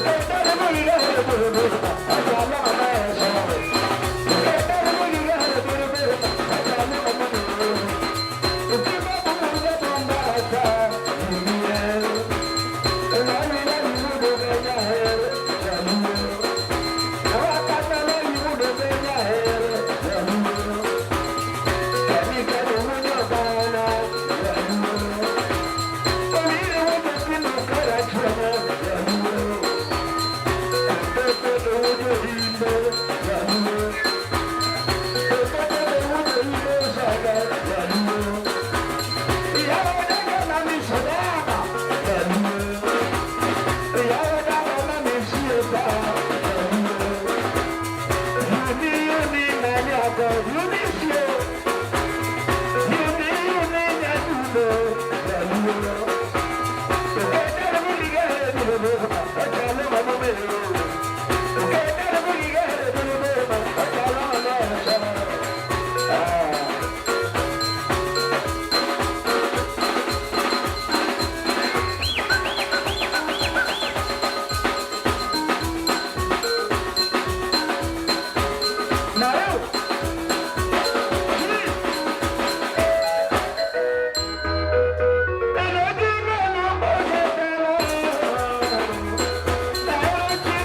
Thank you.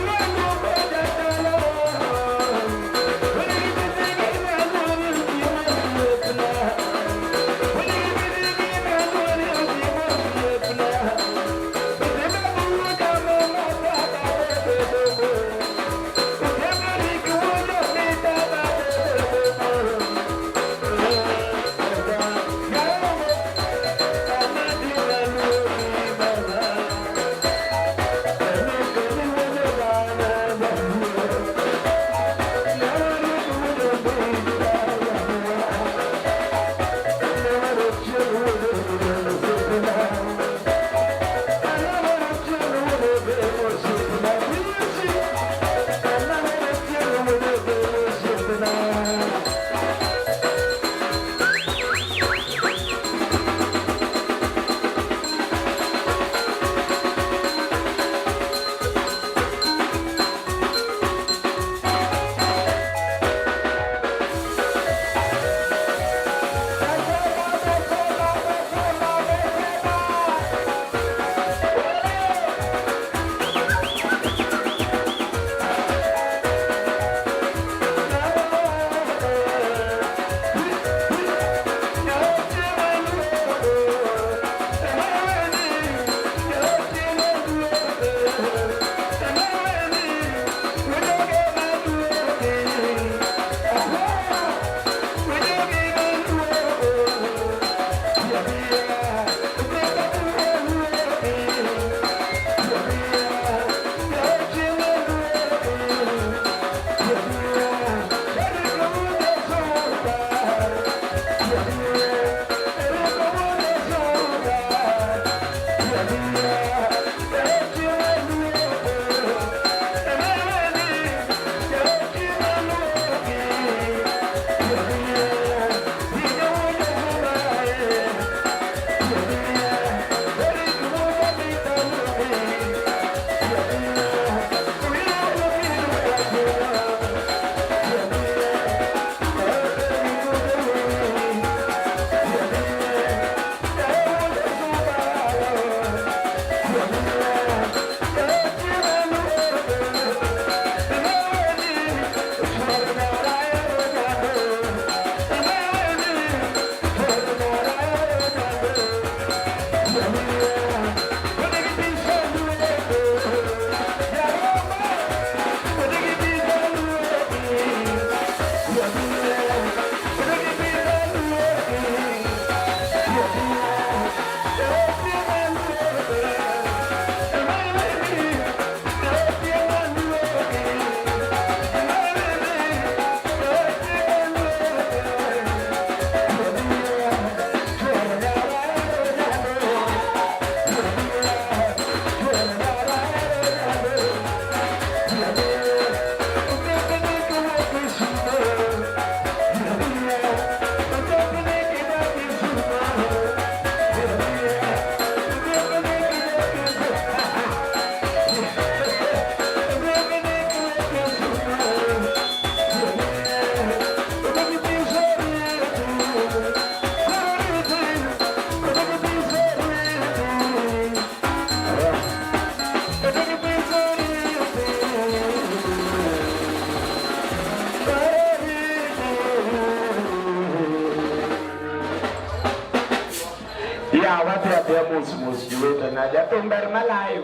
Wadhi adhiya mos mos jowetena, jathum ber malayo.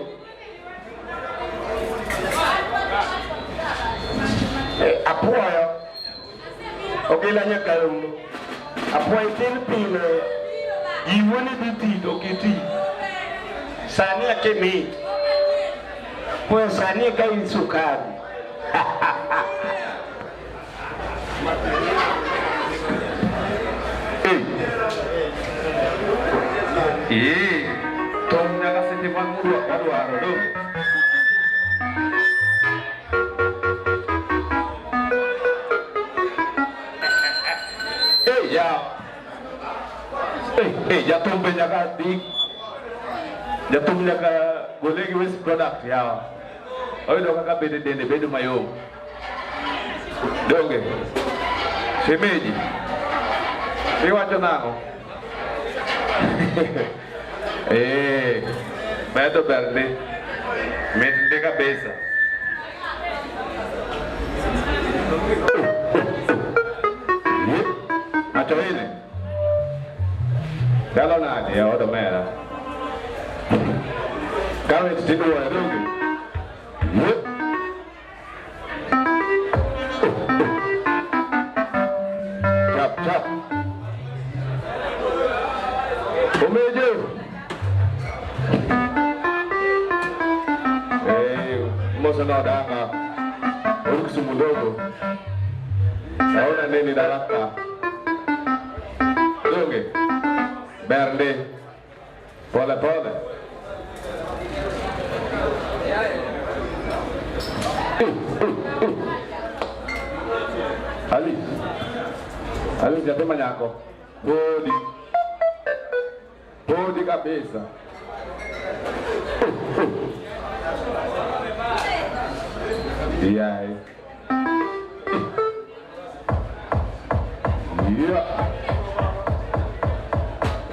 Eh, apuoyo. Ogila nyaka rumo. Apuoyo tin pile. Jiwo ni dhi ti to ok iti. Sani ake mit. Apuoyo sani eka in sukari. Ee, thum nyaka seche ma wadwaro donge? Ee, ya. Ee, ee, jathum be nyaka dhi. Jathum nyaka gole gi waste product yawa. Oyudo kaka bende dende bedo mayom. Donge? Shemeji. Iwacho nang'o? Eh, medo ber ndi. Mit ndi kabisa. Acho ile. Chalo nade e od omera? Kawet tiduoyo donge? Yep. Chap chap. Omejo. Eh, mosa na danga. Uru Kisumu ndogo. Naona nini daraka. Donge. Bernde. Pole pole. Ali. Ali nyathi manyako. Podi. Podi kabisa. Yeah. Yeah.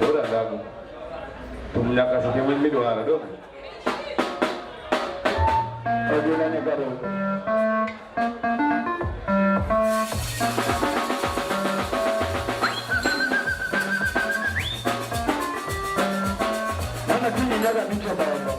Ora dago. Thum nyaka seche midwaro donge? Ogila nyaka rumo. Mama kiny nyaka bicho dongo.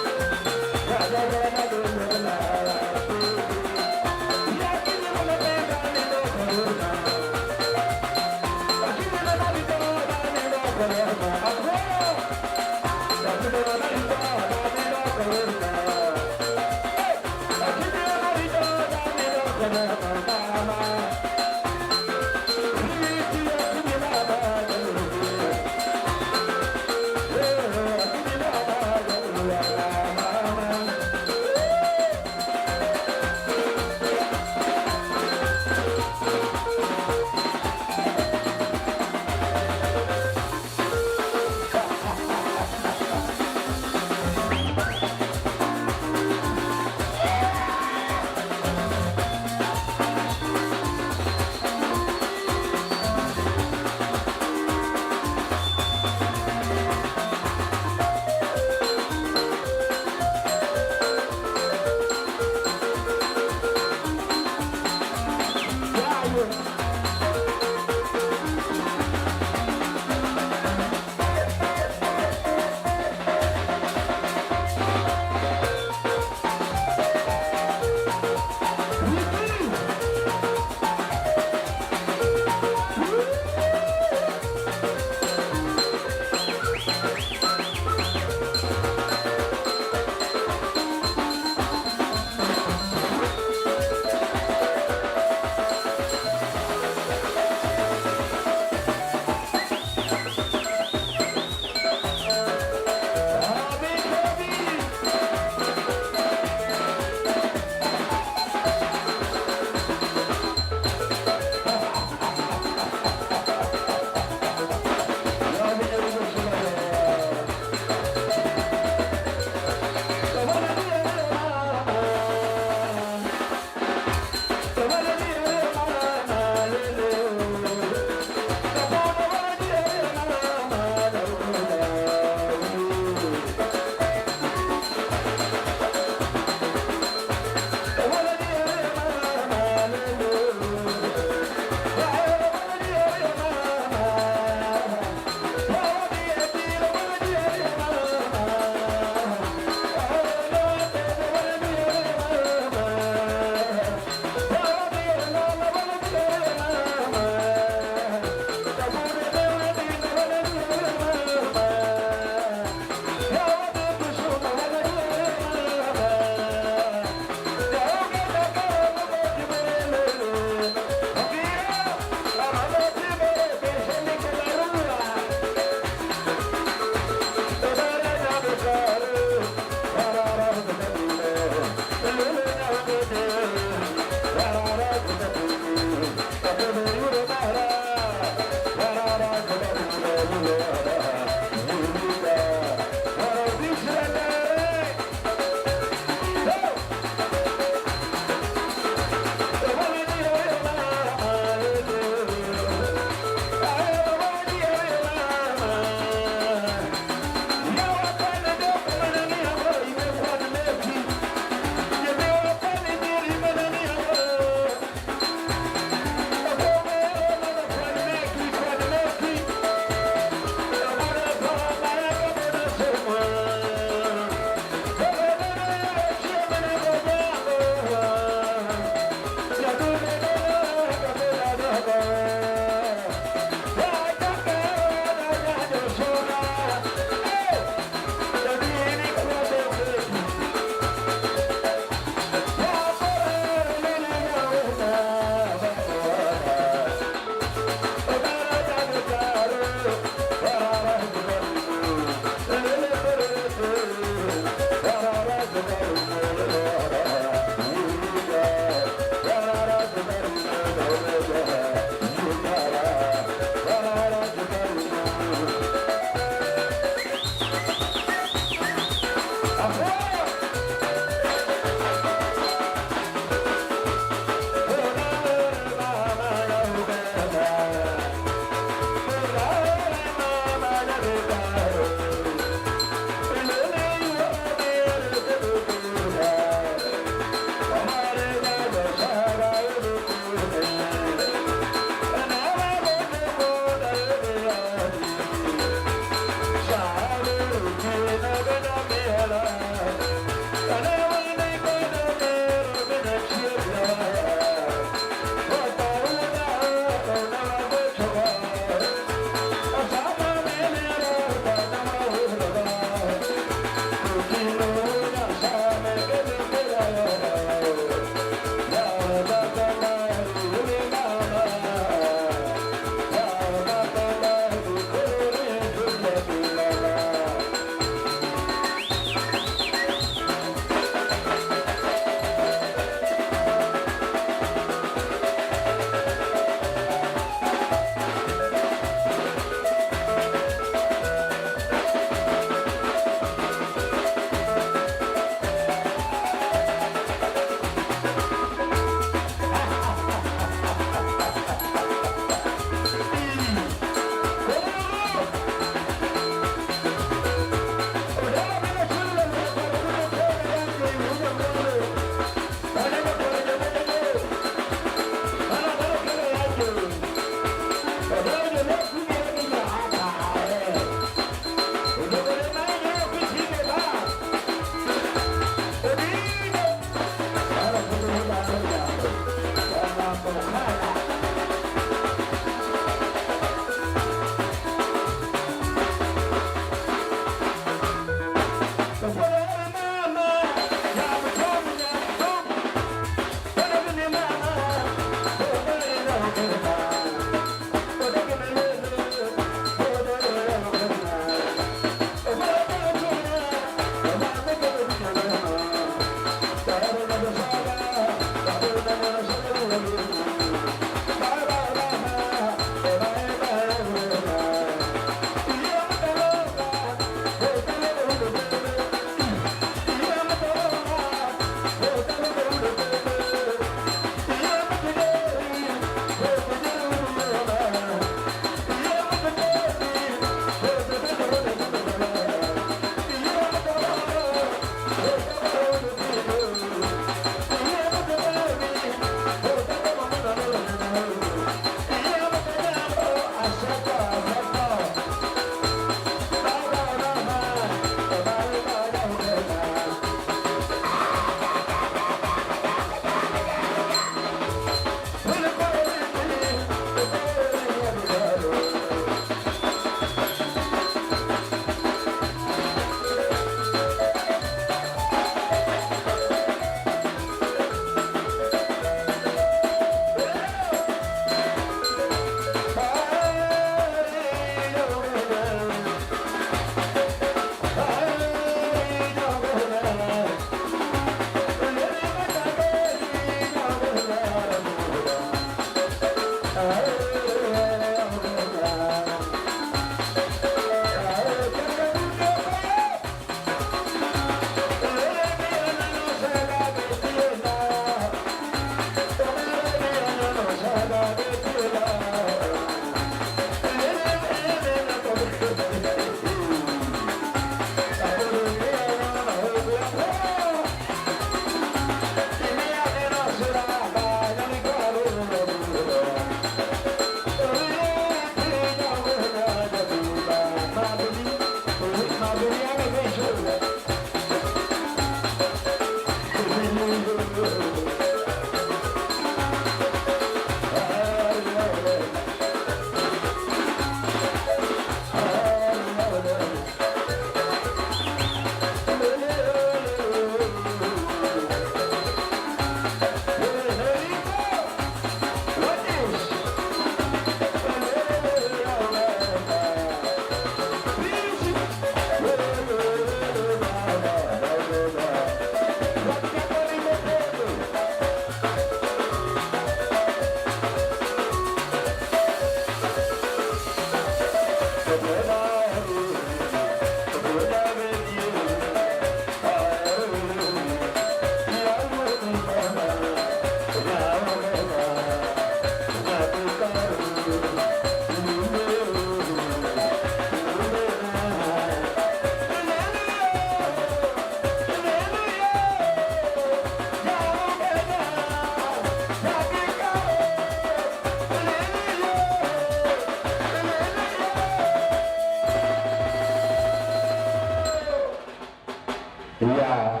Ya.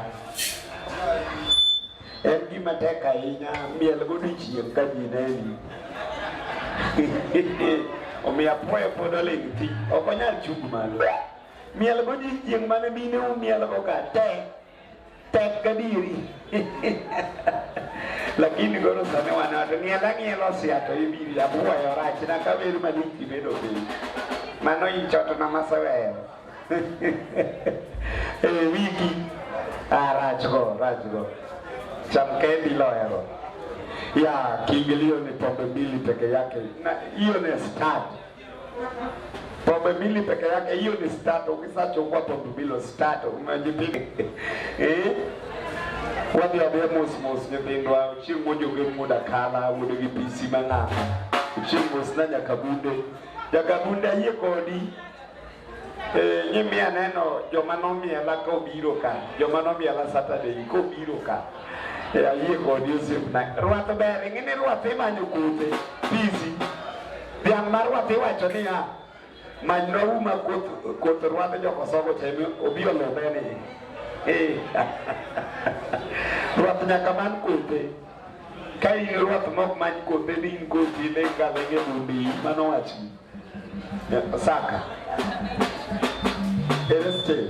En gima tek ahinya miel godiochieng' ka ji neni. Omiyo apuoyo pod oling' thi, ok onyal chung' malo. Miel godiochieng' mane mine umielgo ka tek, tek gadieri. Lakini koro sani wan to ng'iel ang'iela osia to ibiro apuoyo rachna ka wer malich ibedo piny. Mano inchotna maseweyo. Eh, wiki. Ah, rach go, rach go. Cham kendi loero. Ya, kiingilio ni pombe mbili peke yake. Na hiyo ni start. Pombe mbili peke yake, hiyo ni start. Ukishachukua pombe mbili start, umejipiga. Eh? Wadhi adhiya mos mos nyithindwa, chieng' mojoge muda kala, wuodo gi PC mang'ama. Chieng' mos na nyakabunde. Nyakabunde ayie kodi. Eh, nyimiya neno joma nomiela kobiro ka, joma nomiela Saturday kobiro ka. Eh, ayie kodi osiepna. Rwath ber, ing'e ni rwath imanyo kothe, pisi. Dhiang' mar rwath iwacho niya, manyna uma koth, koth rwadh jokosogo cha ema obi olube ni. Eh. Rwath nyaka man kothe. Ka in rwath mok many kothe ni in kothi ling' aling' e bundi, mano wachni. Saka. Ere still.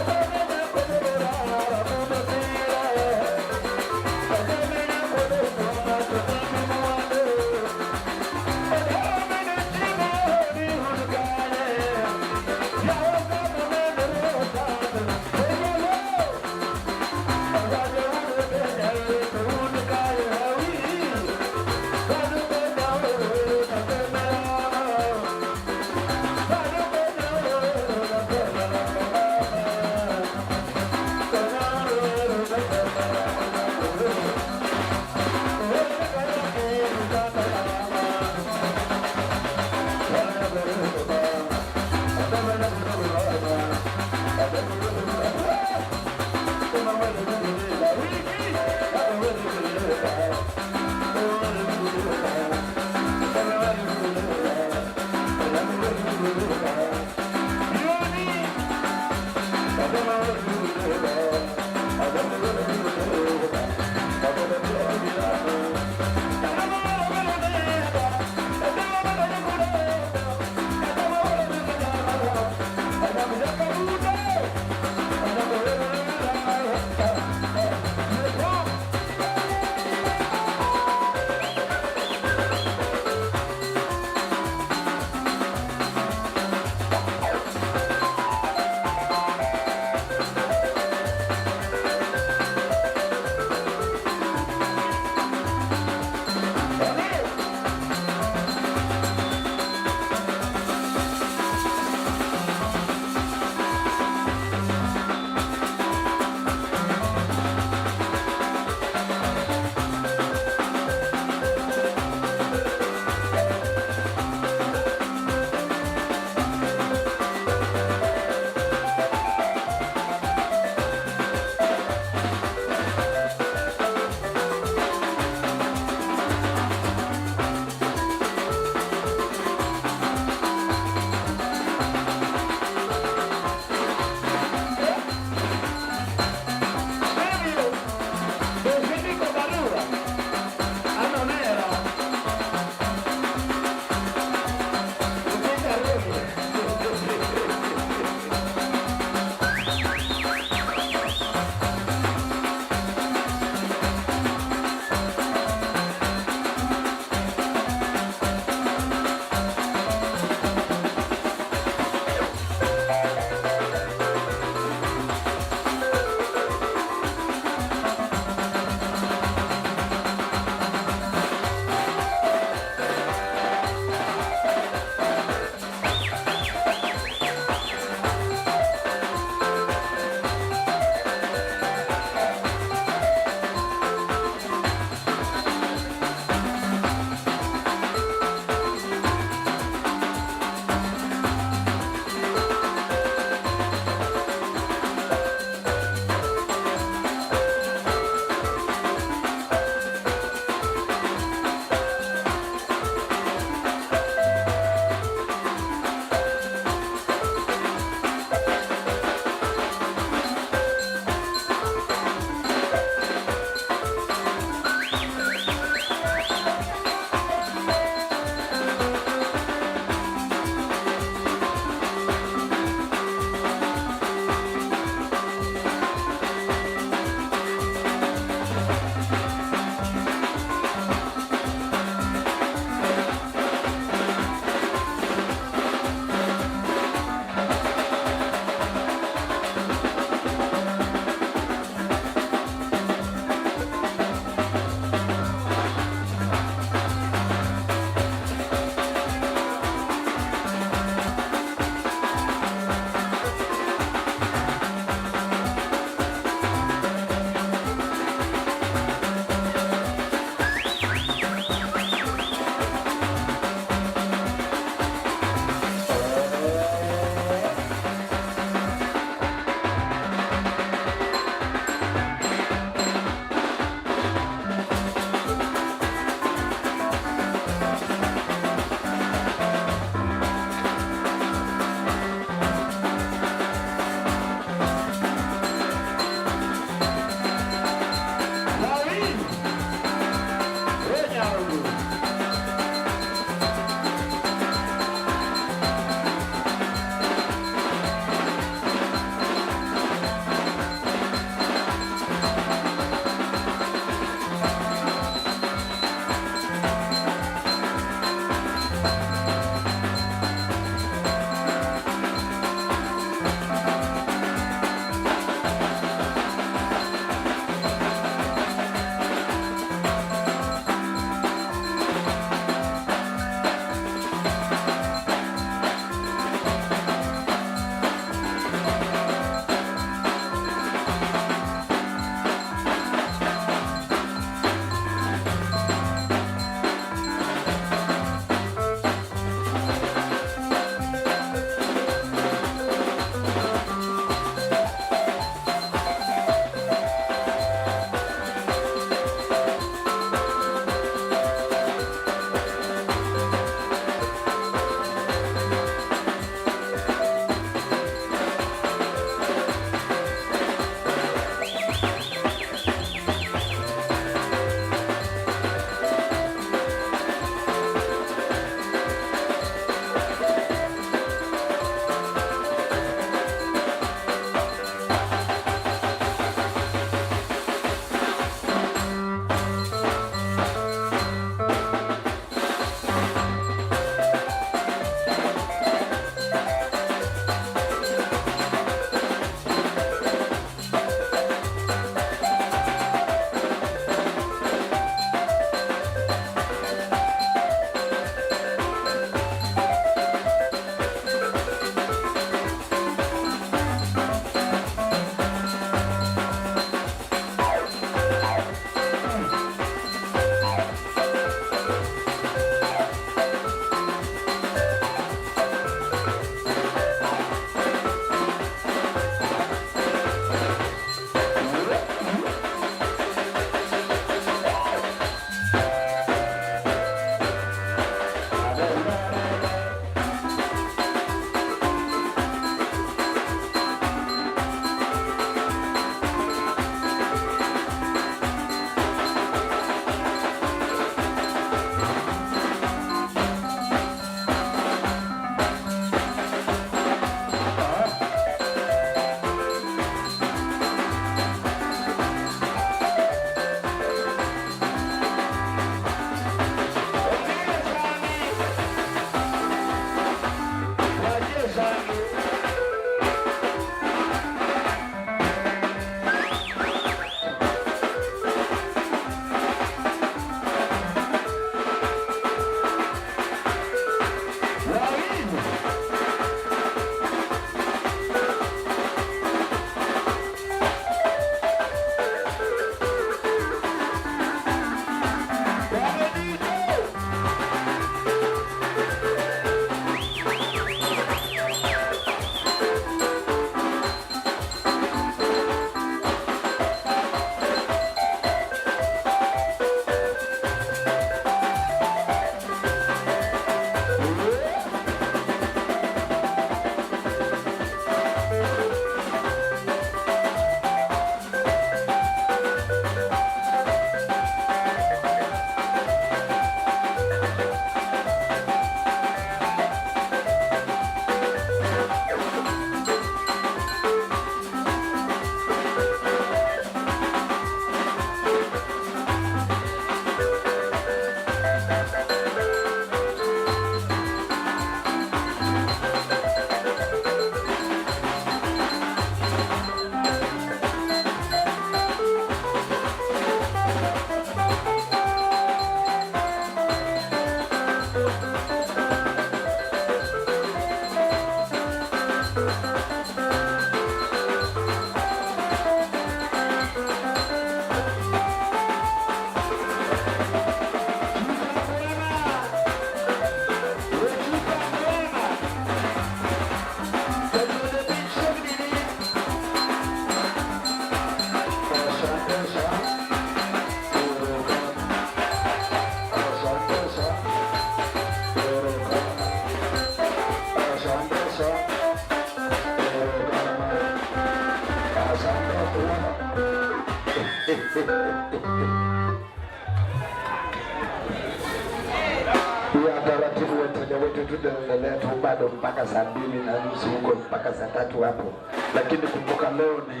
Ya taratibu, wateja wetu tutaendelea tu bado mpaka saa 2:30 huko mpaka saa 3 hapo, lakini kumbuka leo ni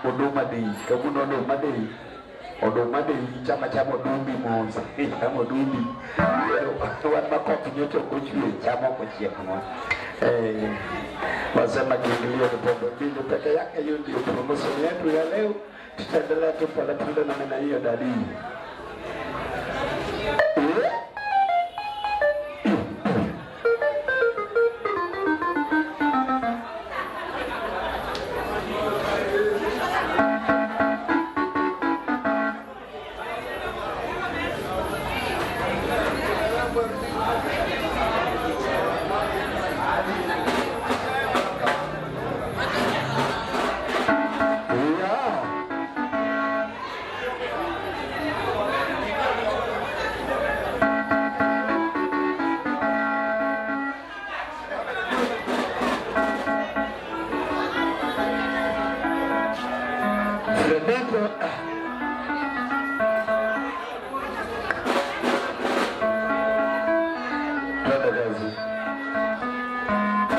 Oduma Day. Kawuono Oduma Day, Oduma Day, chama chama odumbi mos, chama odumbi wan ma koth nyocha ok ochwe, cham ok ochieknwa. Eh, wasema kiingilio ni pombe mbili peke yake. Hiyo ndio promotion yetu ya leo. Tutaendelea tu polepole na namna hiyo dadii. Eh? Yeah. Frederico, ah. Twende kazi.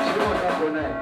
Sio hapo naye.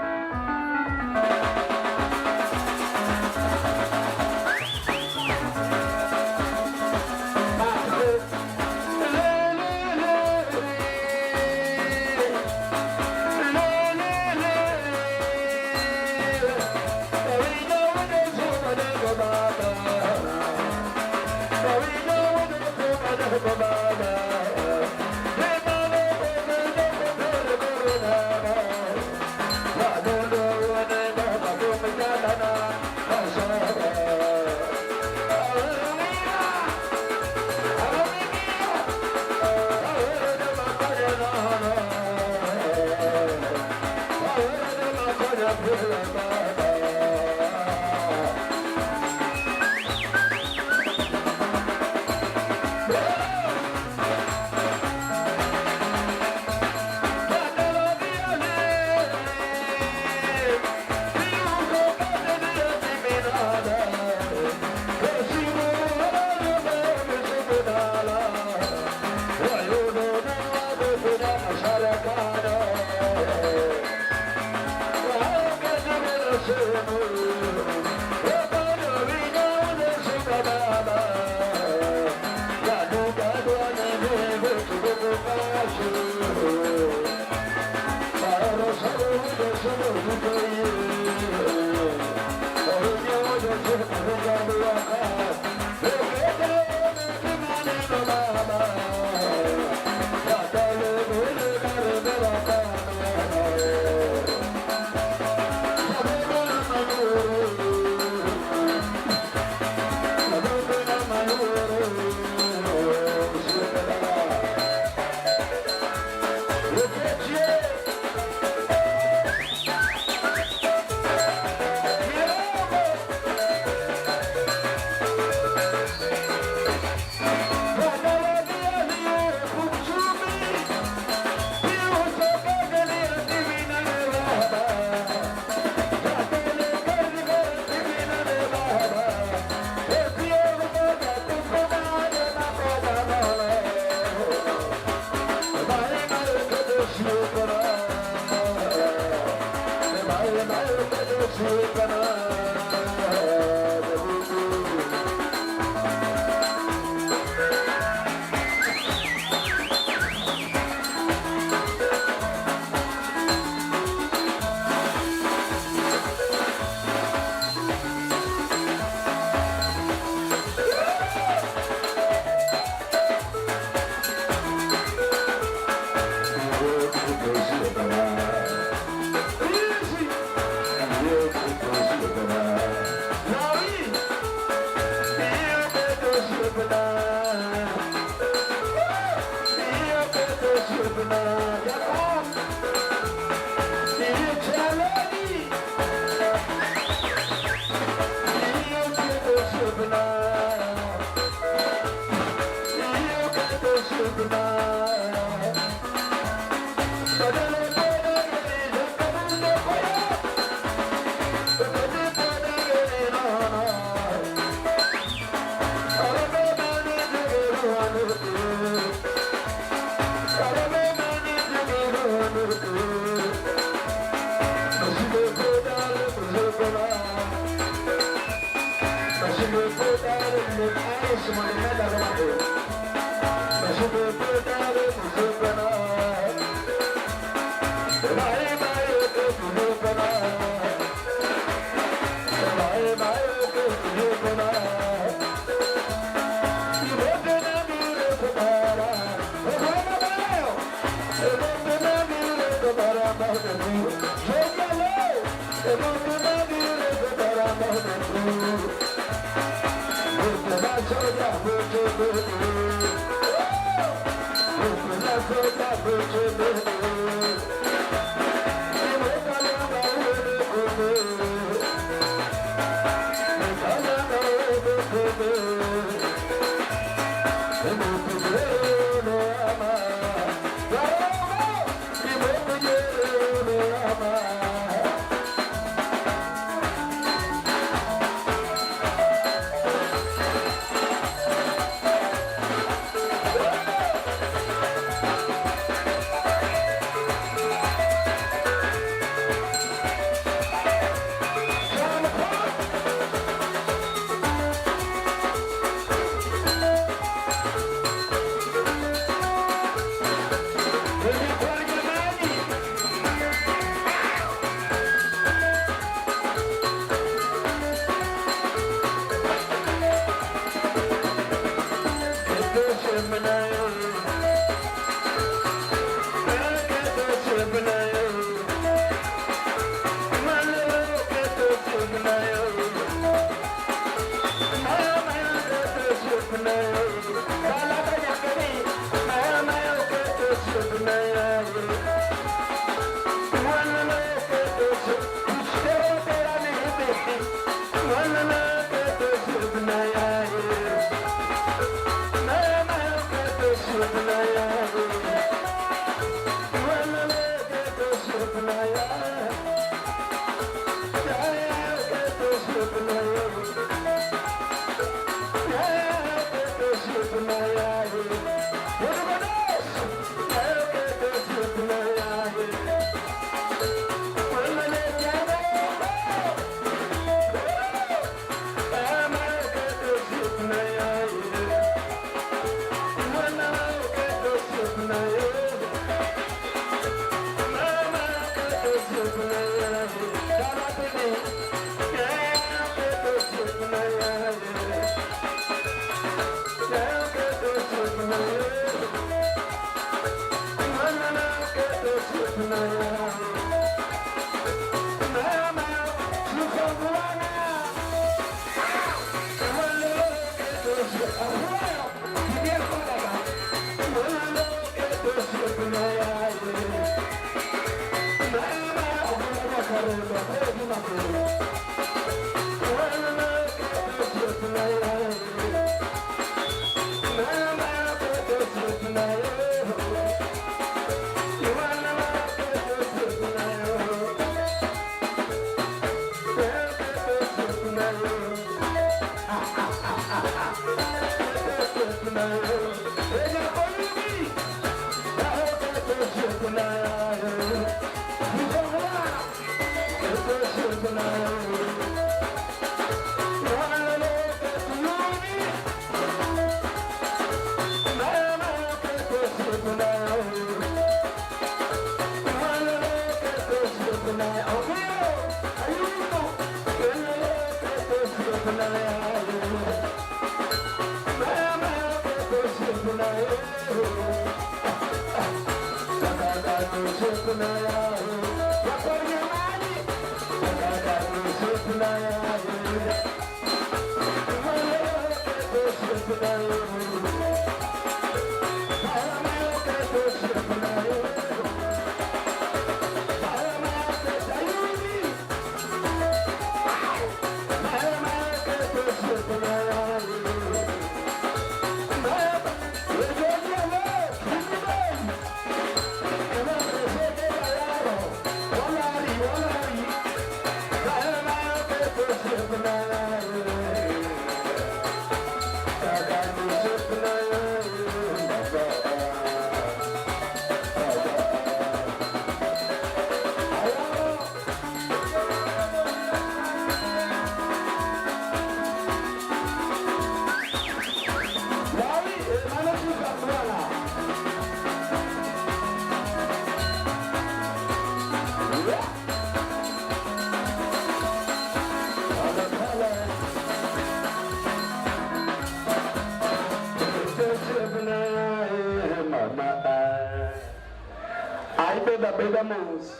Ibeda abeda mos.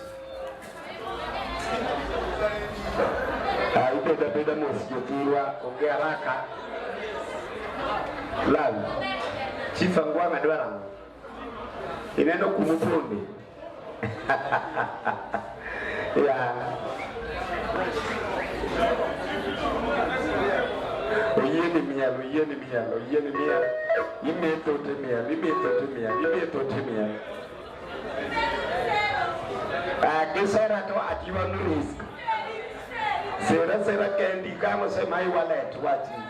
Ah, ibeda abeda mos jothurwa, onge haraka. Lawi. Chief Angwang'a dwaro ang'o? Ineno kumoponde? Yeah. Oyieni miel, oyieni miel, oyieni miel. Imetho timiel, imetho timiel, imetho timiel. Ah, gisera to achiwa no risk. Sera sera kendi kama sema wallet wachi.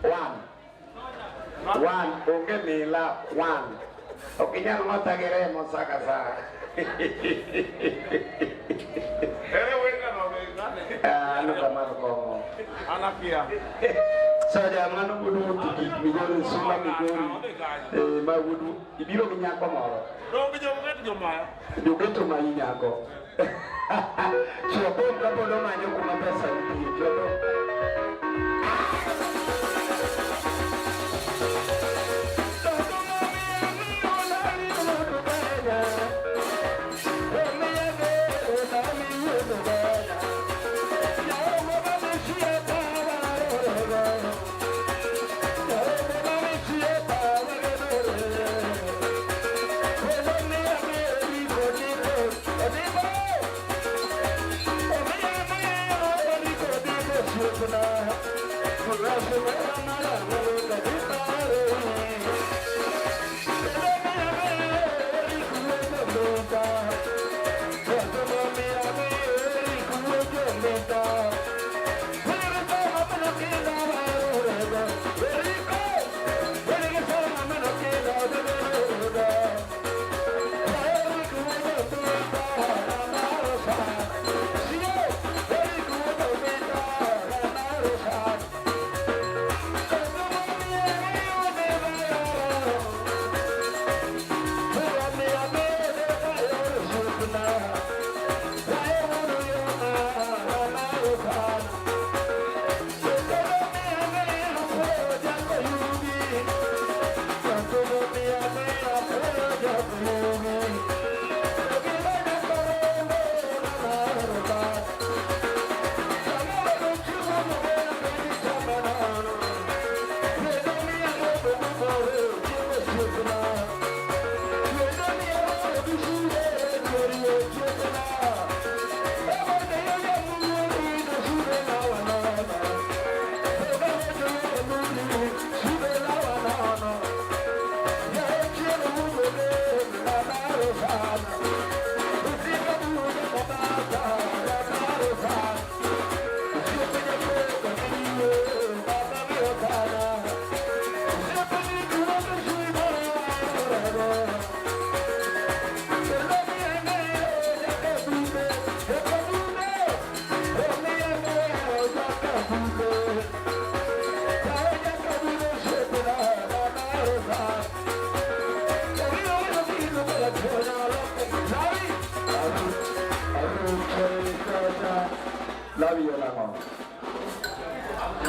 One. One, onge mila, one. Ok inyal ng'ota gi remo sa ka sa. Ere wenga no be ngane. Ah, ano kamano kong'o. Anakia. Soja mano wuod Mutigi, Migori, Sula Migori. Eh, ma wuod ibiro gi nyako moro. Donge jogeto jomaya. Jogeto mayi nyako. Chuo bom kapod omanyo kuma pesa nitie. Chuo bom.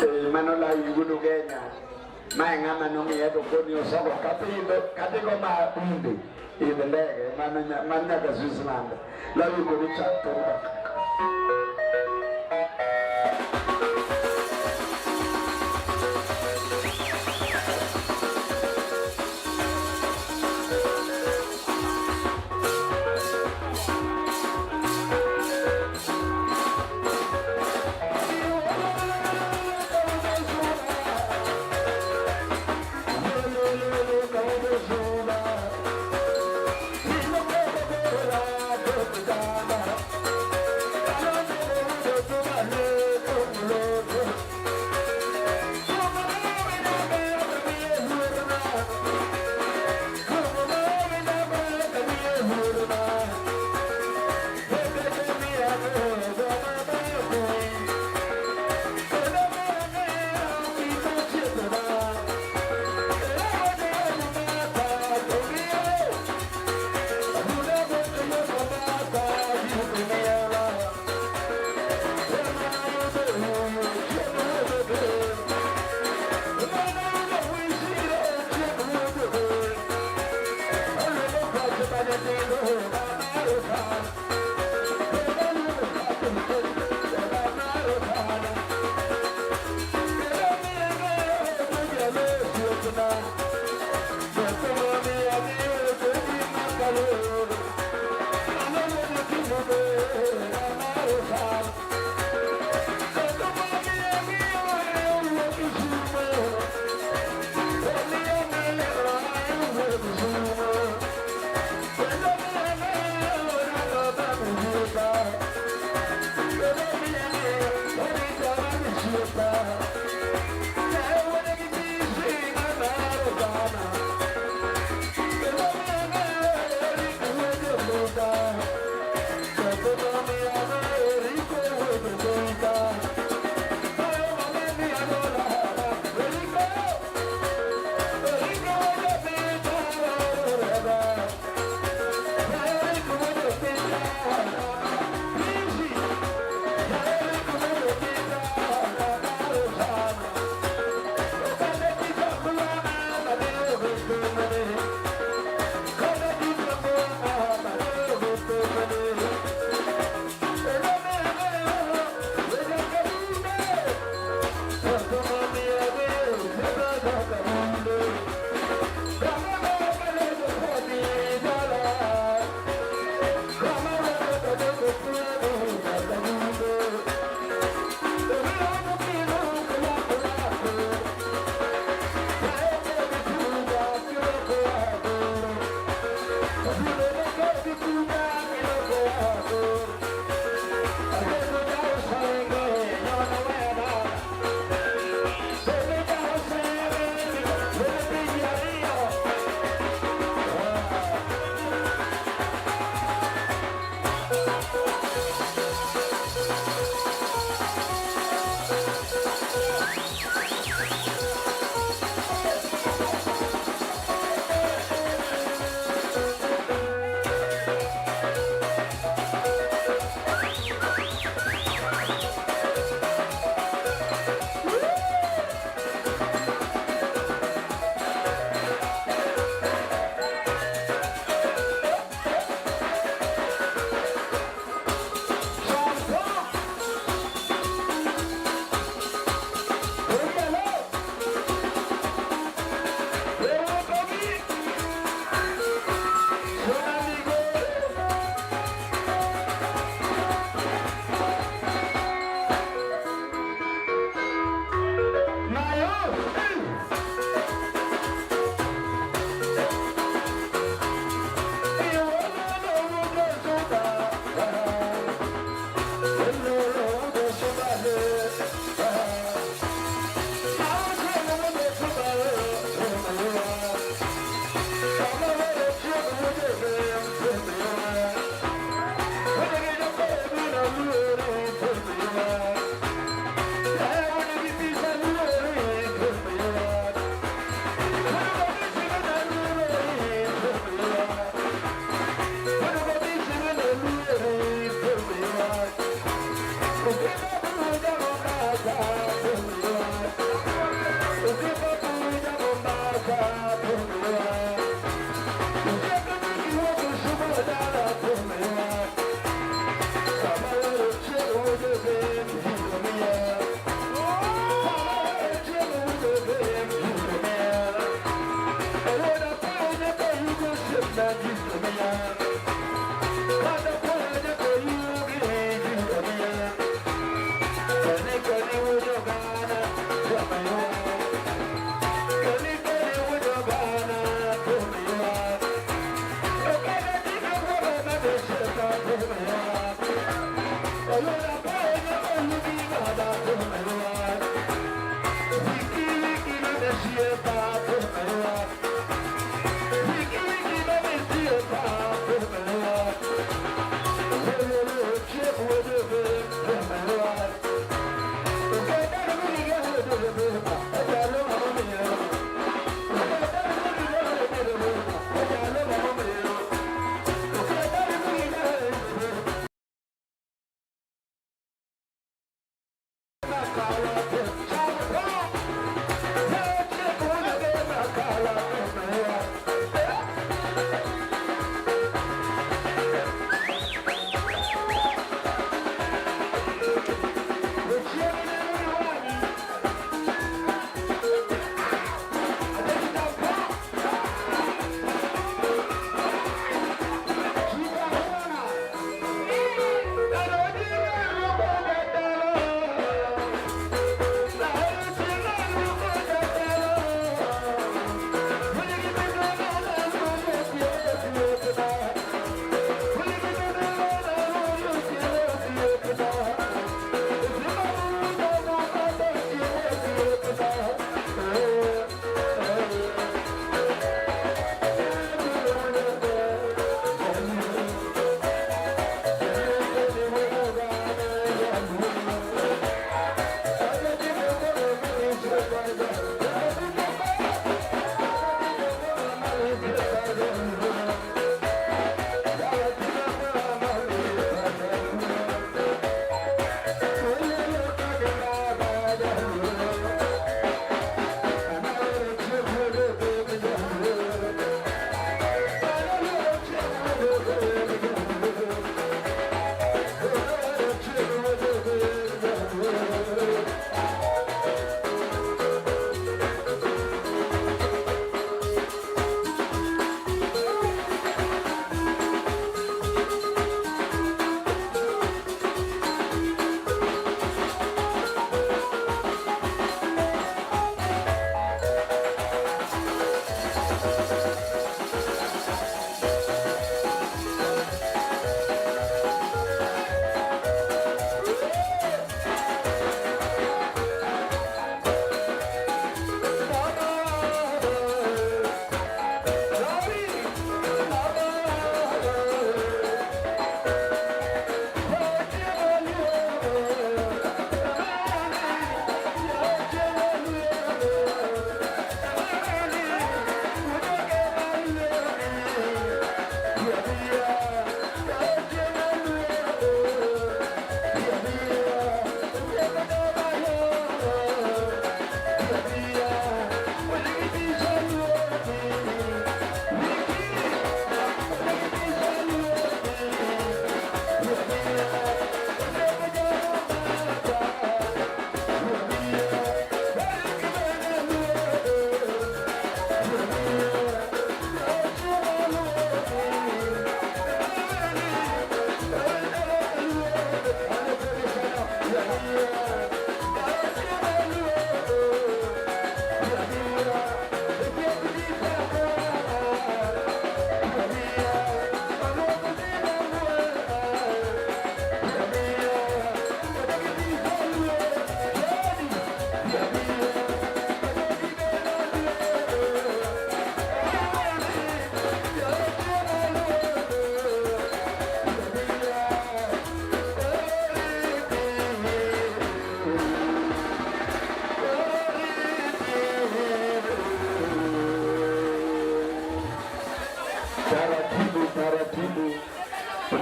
Mano lawi wuod Ugenya. Mae ng'ama nong'iya to koni osogo kata idho kata igo ma bunde idh ndege mano mano nyaka Switzerland. Lawi kodi chak thum.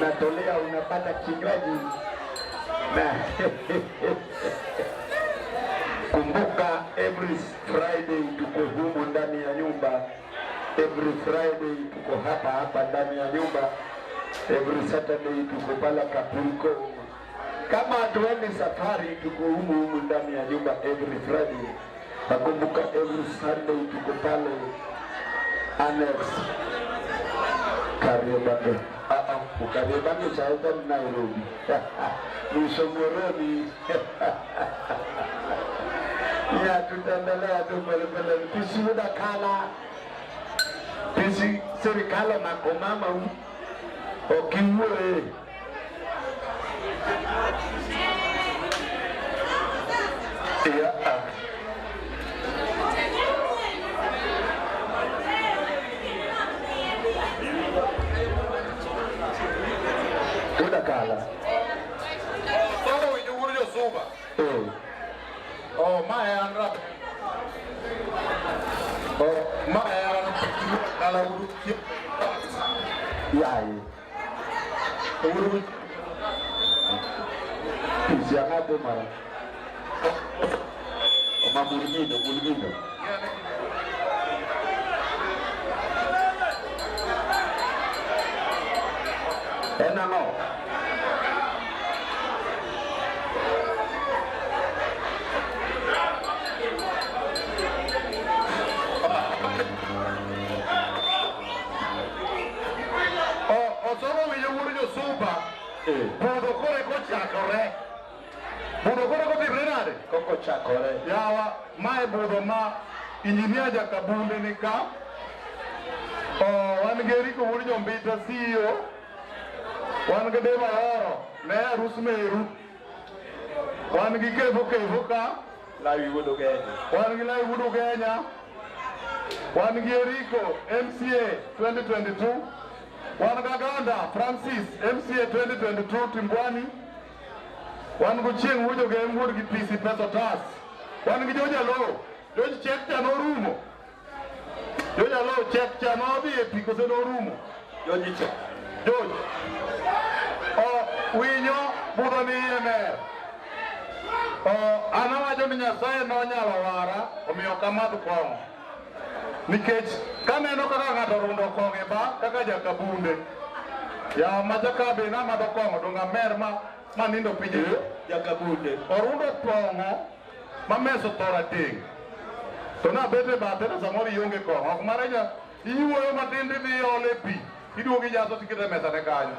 Unatolea, unapata kinywaji na kumbuka, every Friday tuko humu ndani ya nyumba. Every Friday tuko hapa hapa ndani ya nyumba. Every Saturday tuko pala Kapulko. Kama hatuendi safari, tuko humu humu ndani ya nyumba every Friday. Nakumbuka every Sunday tuko pale Annex Kariobangi. Ah ah, Kariobangi chaita Nairobi. Msomoroni. Ya tutaendelea tu polepole. Tusiuda kala. Pisi serikal omako mama u. Ok iwuoye. Ya ah. Uda kala. Somo winjo wuod Josuba. Eh. Oh, ma en rap. Oh, ma en kala wuod Yaye. Wuod Pisi ang'ato mara. Ma mulgino, mulgino. En ang'o? Oh, osomo winjo wuod Josuba. Eh. Budho koro eko chakore. Budho koro eko timre nade? Koko chakore. Yawa, mae budho ma injinia Jakabunde ni ka. Oh, wan gi Eriko wuod Nyombita CEO. Wan gi Deva Oro, ne arus meru. Wan gi Kevo Kevo ka. Lawi wuod Ugenya. Wan gi Lai wuod Ugenya. Wan gi Eriko MCA 2022. Wan gi Aganda Francis MCA 2022 Timbwani. Wan gi Chieng' wuod Ogem wuod gi PC Pesa Tas. Wan gi Joja Lo. Joj chek cha norumo. Joja Lo chek cha nodhi e pi kose norumo. Joji cha. Joj. O winyo budho ni iye mer. O an awacho ni Nyasaye nonyalo wara omiyo ok amadh kong'o. Nikech kaneno kaka ng'ato orundo kong'o e ba kaka jakabunde. Ya macha ka be namadho kong'o donge amer ma manindo piny e Jakabunde. Orundo kong'o ma meso thora ting'. To nabet e bathe to samoro ionge kong'o. Ok mare ja iwuoyo matin tidhi iole pi. Iduogo ijaso tikete e mesa ne kanyo.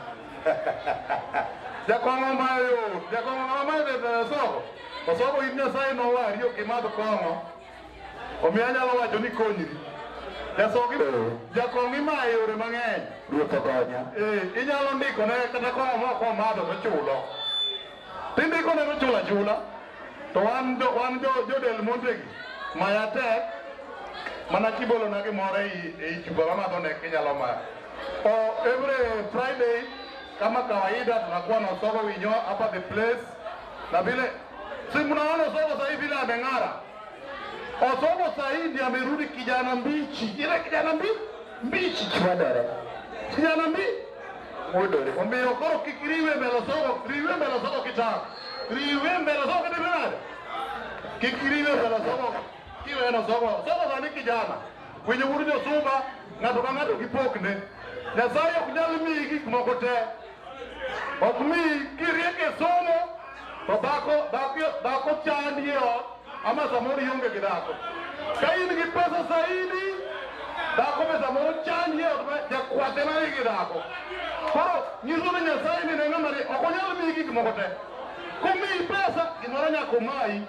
Jakong'o mayo yot. Jakong'o ng'ama mayo yot osogo. Osogo in Nyasaye nowari ok imadh kong'o. Omiyo anyalo wacho ni konyri. Jasogi jakong'o imayo e yore mang'eny. Ruoth okonya. Eh, inyalo ndikone kata kong'o mok omadho to chulo. Tindikone to chulo achula. To wan jo wan jo jo Del Monte gi maya tek mana kibolona gimoro ei chupa mamadho ne kinyalo mayo. O every Friday kama kawaida tunakuwa na Osogo Winyo hapa the place, na vile si mnaona Osogo sasa hivi vile ameng'ara. Osogo sasa hivi ndiye amerudi kijana mbichi, ile kijana mbichi, Chwadore. kijana mbi Muodore. omiyo koro kik riwe mbele Osogo, riwe mbele Osogo kitang', riwe mbele Osogo kitime nade? Kik riwe mbele Osogo kiweno Osogo. Osogo sani kijana, winjo wuod Josuba, ng'ato ka ng'ato gi pokne. Nyasaye ok nyal miyi gik moko te. Ok miyi kiriek e somo to dhako dhako dhako chandi e ot ama samoro ionge gi dhako. Ka in gi pesa saidi, dhako be samoro chandi e ot ma jakwath ema nigi dhako. Koro nyiso ni Nyasaye ni ne ng'ama ri ok onyal miyi gik moko te. Komiyi pesa gimoro nyaka omayi.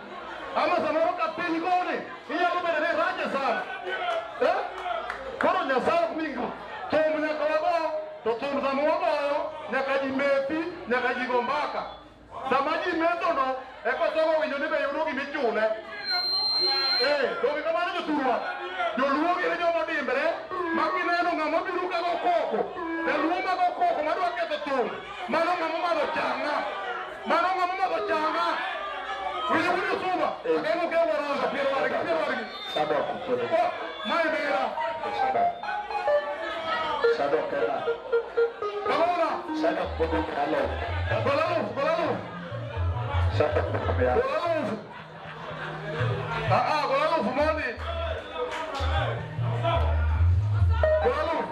Ama samoro ka piny koni inyalo bedo ni rache sana. Eh? Koro Nyasaye ok miyi gik moko. Thum nyaka wago, to thum sama wagoyo nyaka ji methi, nyaka ji go mbaka. Sama ji metho no, eka Osogo winjo ni be yudo gimichule. Eh, donge kamano jothurwa? Joluo gin joma odimbre ma kineno ng'ama biro ka go koko, jaluo ma go koko madwa ketho thum, mano ng'ama omadho chang'a. Mano ng'ama omadho chang'a. Winjo wuod Josuba, ageng'o ke waranga, pier wargi, pier wargi. Sadok. Oh, mae mera. Sadok. Sadok ema. Kamona. Sadok. Gol aluf, gol aluf. Gol aluf. Ah ah, gol aluf mondi. Gol aluf.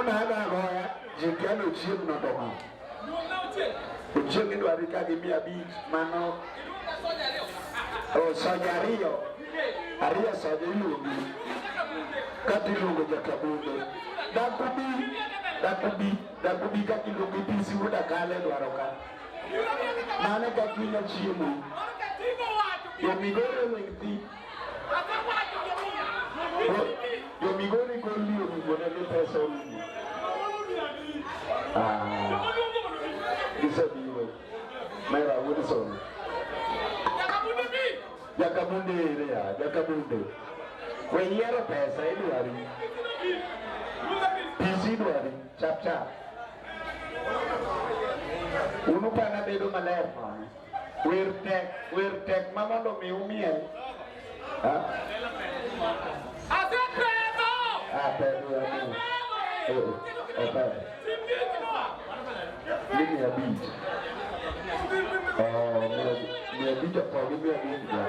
na goya ji kia ni ochieng' no to ng'a. Ochieng' idwari ka gi 500 mano o soja ariyo ariyo soja iluongi kata iluongo jakabunde dakubi kaka iluongi pisi wuod Akale dwaro ka mano kaka inya chiemo jomigori oling' thi jomigori goli orumone ni pesa orumo. Gisebiro Mera Wilson Jakabunde ere ya Jakabunde we yiero pesa idwari pisi idwari chap chap unu pana bedo maler nono wer tek ma mondo mi umiel. Ni 500. Oh, 500 opogi 500 ja.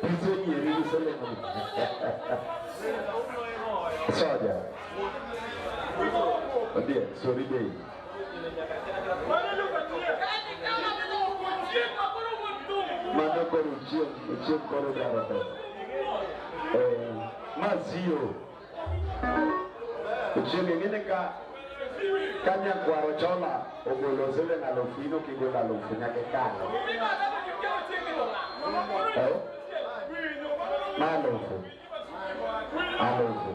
Pisi onyieri gi Solomon. Soja. Odie, sorry bei. Mano koro ochieng' koro dwaro pesa. Ma zio. Ochieng' ing'e ka nyakwaro chola ogolo siling alufu in ok igolo alufu nyaka ikalo. Ma alufu. Alufu.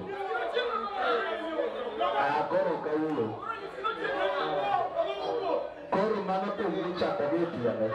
Koro kawuoyo. Koro mano thum michako gi e tiende.